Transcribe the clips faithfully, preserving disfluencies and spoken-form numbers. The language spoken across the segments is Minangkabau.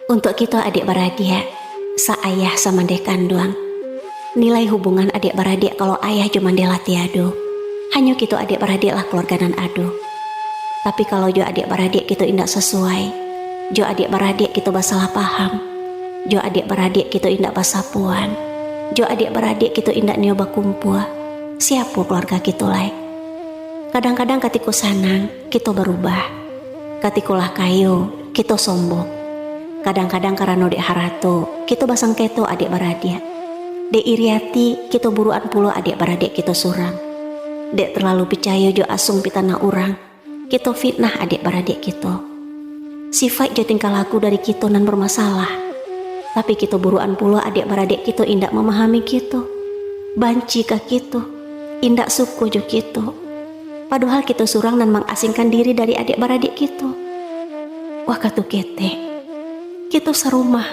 Untuak kito adiak baradiak, sa ayah sa mandeh kanduang, nilai hubungan adiak baradiak kalau ayah jo mandeh lah tiado, hanyo kito adiak baradiak lah kaluarga nan ado. Tapi kalau jo adiak baradiak kito indak sasuai, jo adiak baradiak kito basalah paham, jo adiak baradiak kito indak basapuan, jo adiak baradiak kito indak nio bakumpua, siapo kaluarga kito lai? Kadang-kadang katiko sanang, kito barubah. Katiko lah kayo, kito sombong. Kadang-kadang karano dek harato, kito basangketo adiak baradiak. Dek iri ati, kito buruan pulo adiak baradiak kito surang. Dek talalu picayo jo asuang pitanah urang, kito fitnah adiak baradiak kito. Sifaik jo tingkah laku dari kito nan bamasalah. Tapi kito buruan pulo adiak baradiak kito indak mamahami kito, banci ka kito, indak suko jo kito. Padohal kito surang nan mangasingkan diri dari adiak baradiak kito. Wakatu ketek, kito sarumah,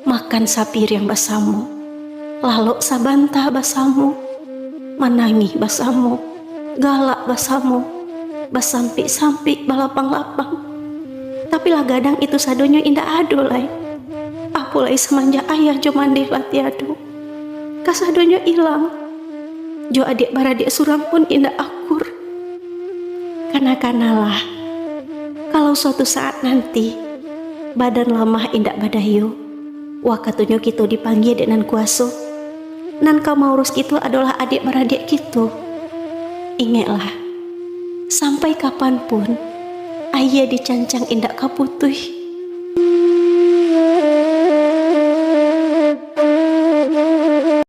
makan sapiriang basamo, lalok sabanta basamo, manangih basamo, galak basamo, basampik-sampik, balapang-lapang. Tapi lah gadang itu sadonyo indak ado lai. Apo lai samanjak ayah jo mandeh lah tiado, kasadonyo ilang. Jo adiak baradiak surang pun indak akur. Kana-kanalah, kalau suatu saat nanti, badan lamah indak badayo, wakatunyo kito dipanggia dek Nan Kuaso, nan ka maurus kito adolah adiak baradiak kito. Ingeklah, sampai kapan pun, aia dicancang indak ka putuih,